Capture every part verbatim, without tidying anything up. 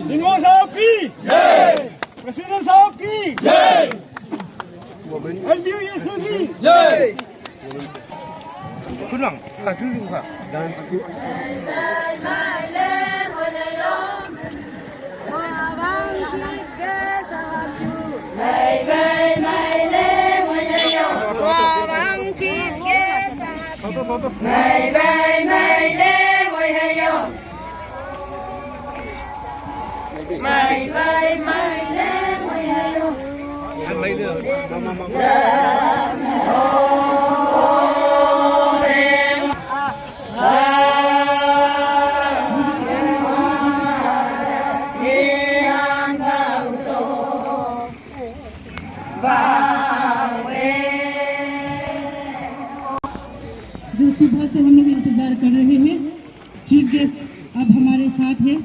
हिंगोल साहब की जय। प्रेसिडेंट साहब की जय। एलडीयू की जय। Tulang, ka tuju ka. जो सुबह से हम लोग इंतजार कर रहे हैं, चीफ गेस्ट अब हमारे साथ है,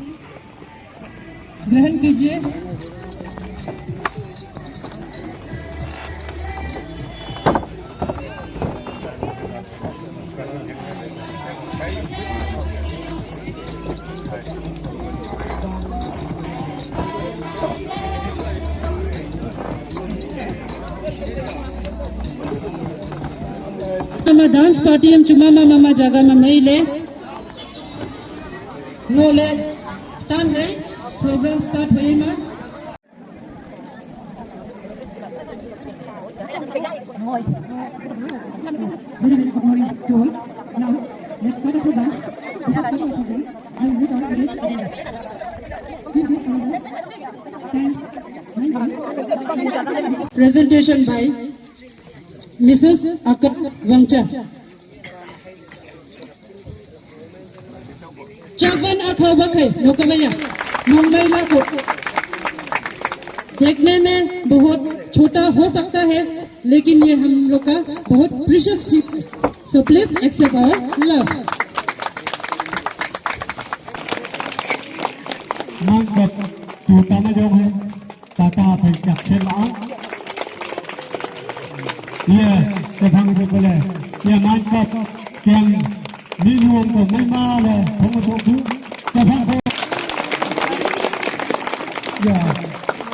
ग्रहण कीजिए। Mama dance party am chuma mama jaga ma mai le. Ngo le tan hai program start hoye ma. Very, very good morning to all. Now, let's start the program. This is the program. I will read out today's agenda. Chief guest, thank you. Presentation by Missus Akat Wangcha. Chakwan akha bakhai, nokamaya, mongmai lako. देखने में बहुत छोटा हो सकता है, लेकिन ये हम लोग का बहुत प्रीशियस थी। So please accept our love. Mang kap tu tama jong hai. Tata phai chak se ma. Ye, te phang ko le. Ye man kap kem ni nuam ko mai ma le, phang ko tu. Te phang ko. Ye,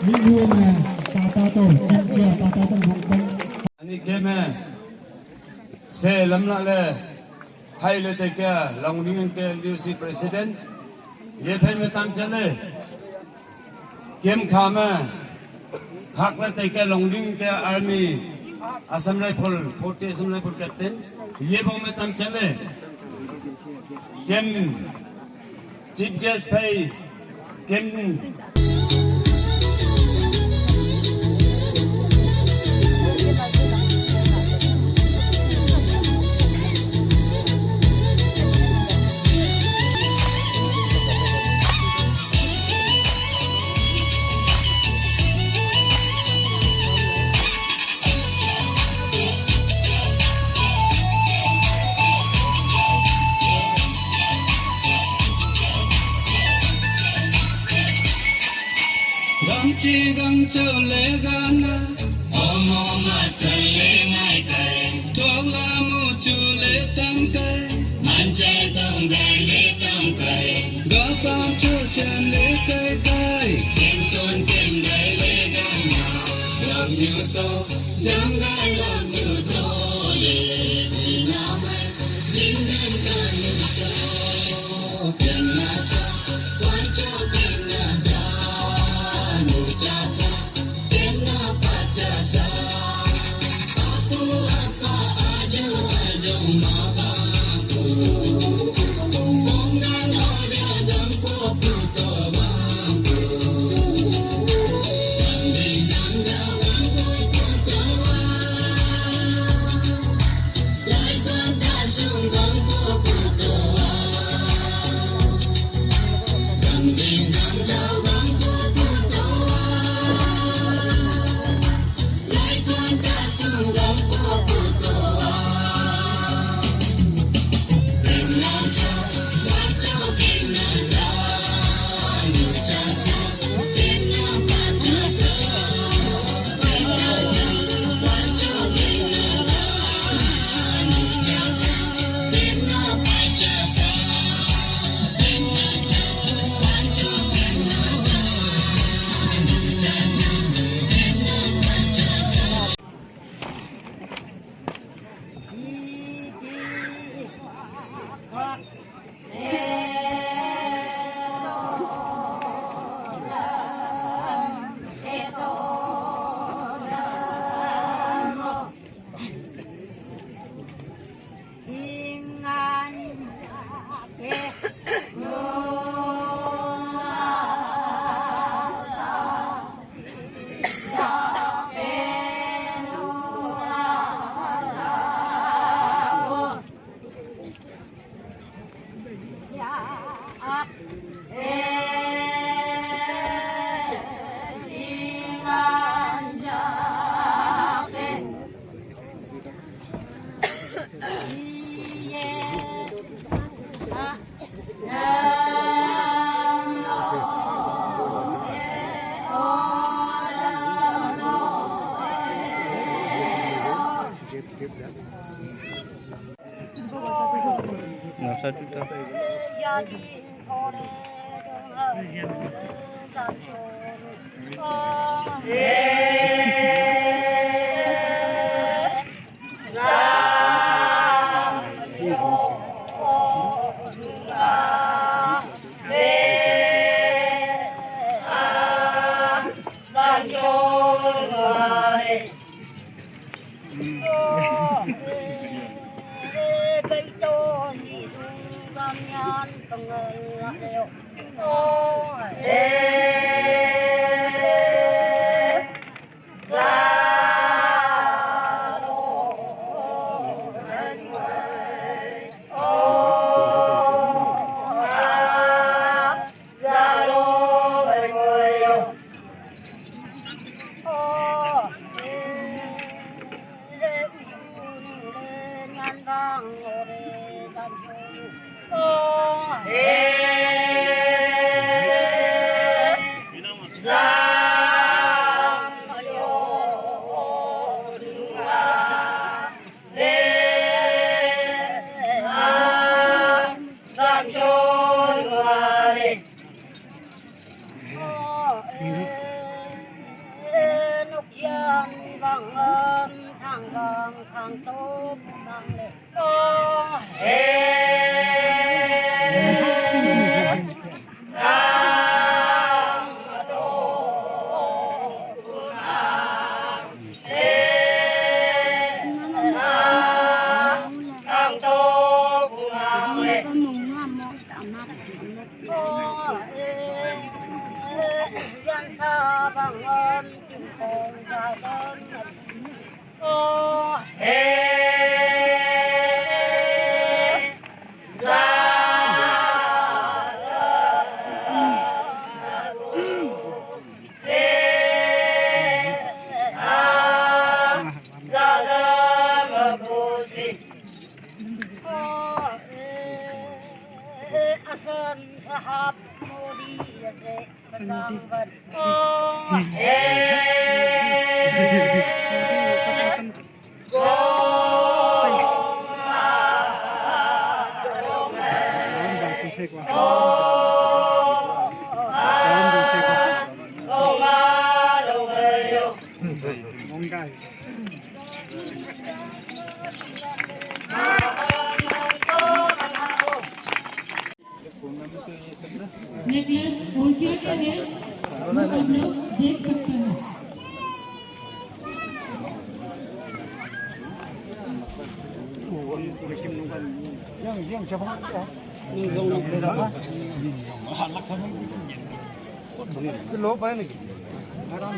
ni nuam me, tata to, kem ke, tata to, phang ko. Ani kem me, se lam la le. Hai le te kya, Longding ke L D C President. Ye phai me tam chale. Kem kha me. Hak le te kya Longding ke Army. Assam Rifle, forty Assam Rifle Captain. Ye bo me tam chale. Kem Chief guest phai kem. Gangchi gangchau le gana. Omo masai le ngai kai. Tola muchu le tang kai. Manchai tong gai le tang kai. Gapam chu chan le kai kai. Kim son kim gai le gana. Love you to. Nasa tuta. Necklace और क्या क्या है, वो आप लोग देख सकते हैं।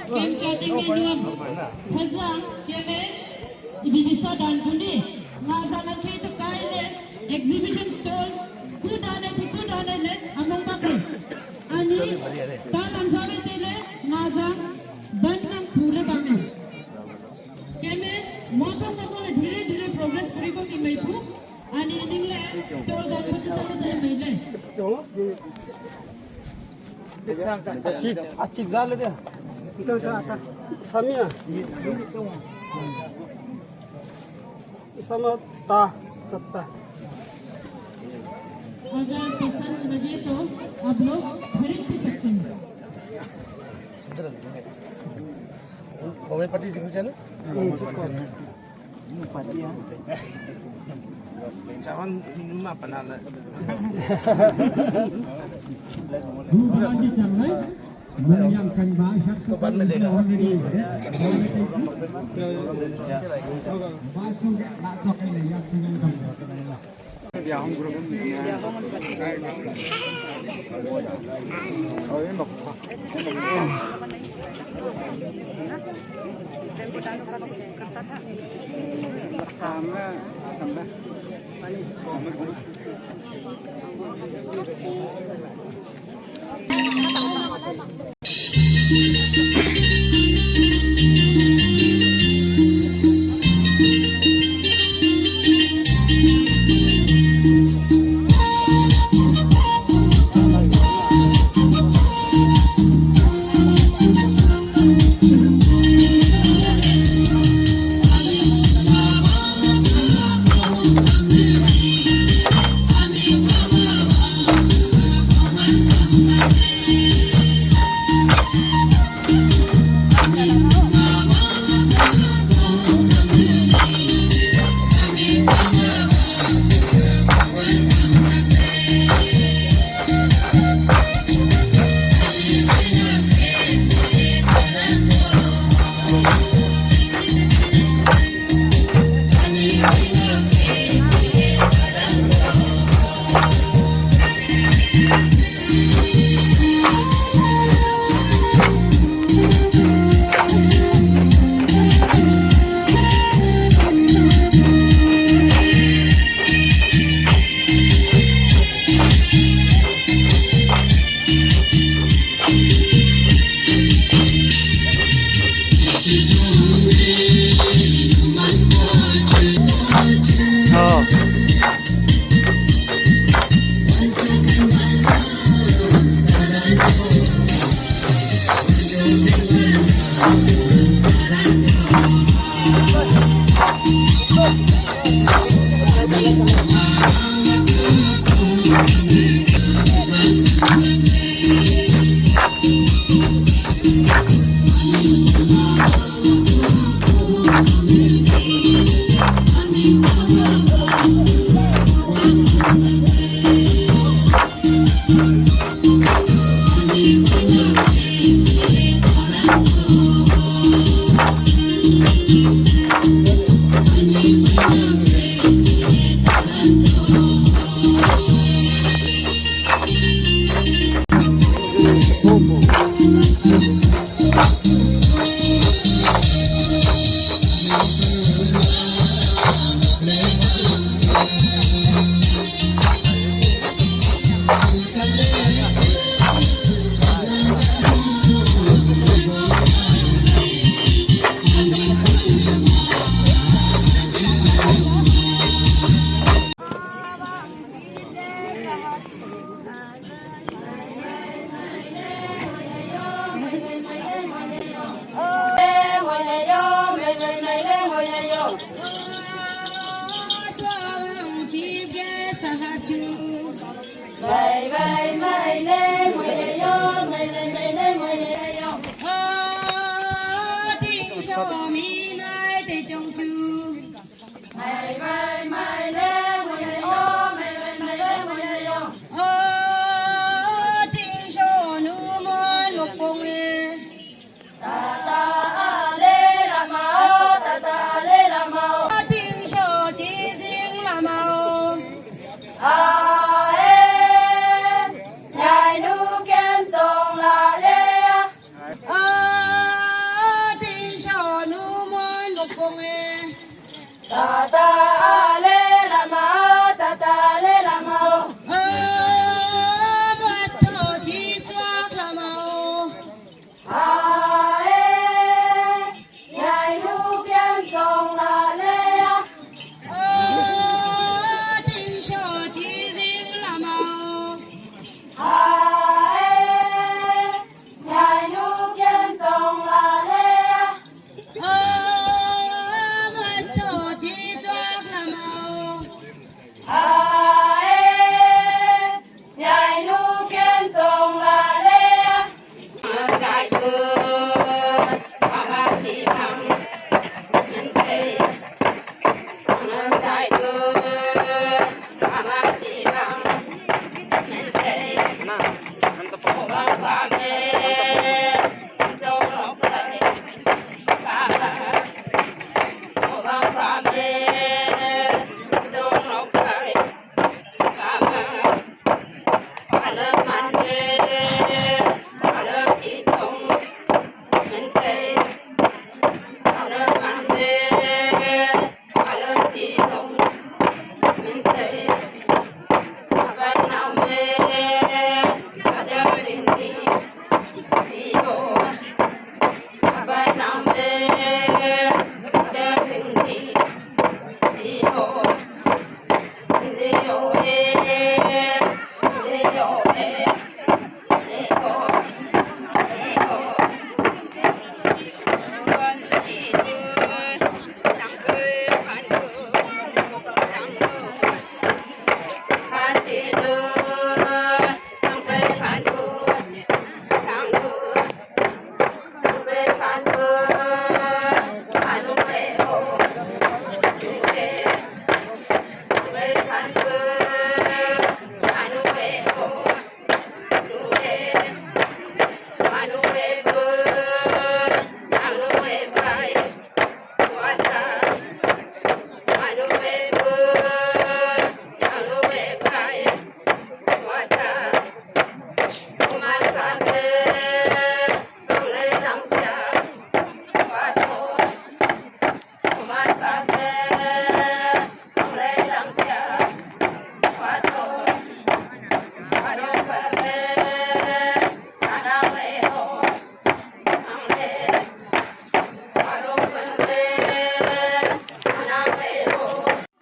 Kem choteng me nuam, khaza, keme, Ibibisa dan puni, ngaza na khi tu kai le, exhibition stall, ku dane thi ku dane le, among bak le. Ani, ta lam sa ve te le, ngaza, ban nang pure bang. Keme, mo pong mo pong le, dhire dhire progress kuri ko ki mai pu, ani ning le, stall dan puni ta le mai le. Achik, achik jale de. Samia. Sama ta, ta, ta. अगर पसंद लगे तो आप लोग खरीद भी सकते हैं। Kau main party sih macam mana? Cawan minum apa nak?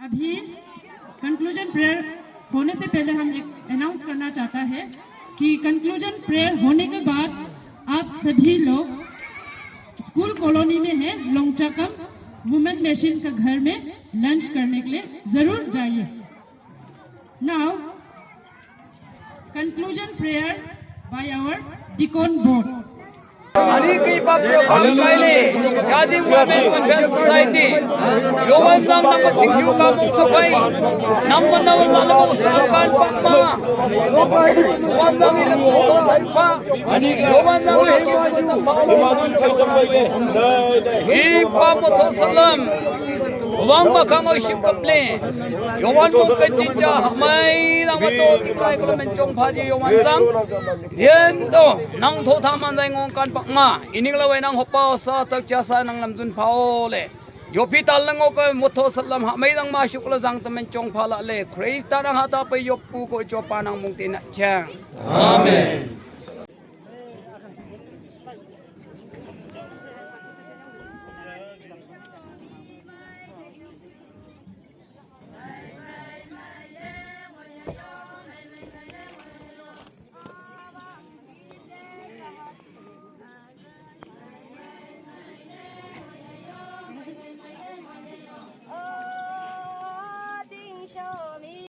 अभी कंक्लूजन प्रेयर होने से पहले हम एक अनाउंस करना चाहता है कि कंक्लूजन प्रेयर होने के बाद आप सभी लोग स्कूल कॉलोनी में है, लोंगचाकम, वुमेन मिशन का घर में लंच करने के लिए जरूर जाइए। Now, conclusion prayer by our deacon board. Ani kei pa pro pa kai le, Jadi Women Welfare Society. Yowan jang nang ma ching yu ka mong so kai. Nang ma na ma na ma so kan pa ma. Yowan jang ni mo to sai pa. Yowan jang ni mo to sai pa. Ipa motho salam. Wang ma kang oi ship kaple. Yowan mo kai tin ja mai na ma to ti kai ko men chong pha ji yowan jang. Yen to nang tho tha man jai ngong kan pak ma. Ining la wai nang hopa sa chak cha sa nang lam jun pha o le. Yo pi tal nang o ka motho salam ha mai dang ma shuk la jang ta men chong pha la le. Krista nang ha ta pa yop pu ko cho pa nang mung te na chang. Amen.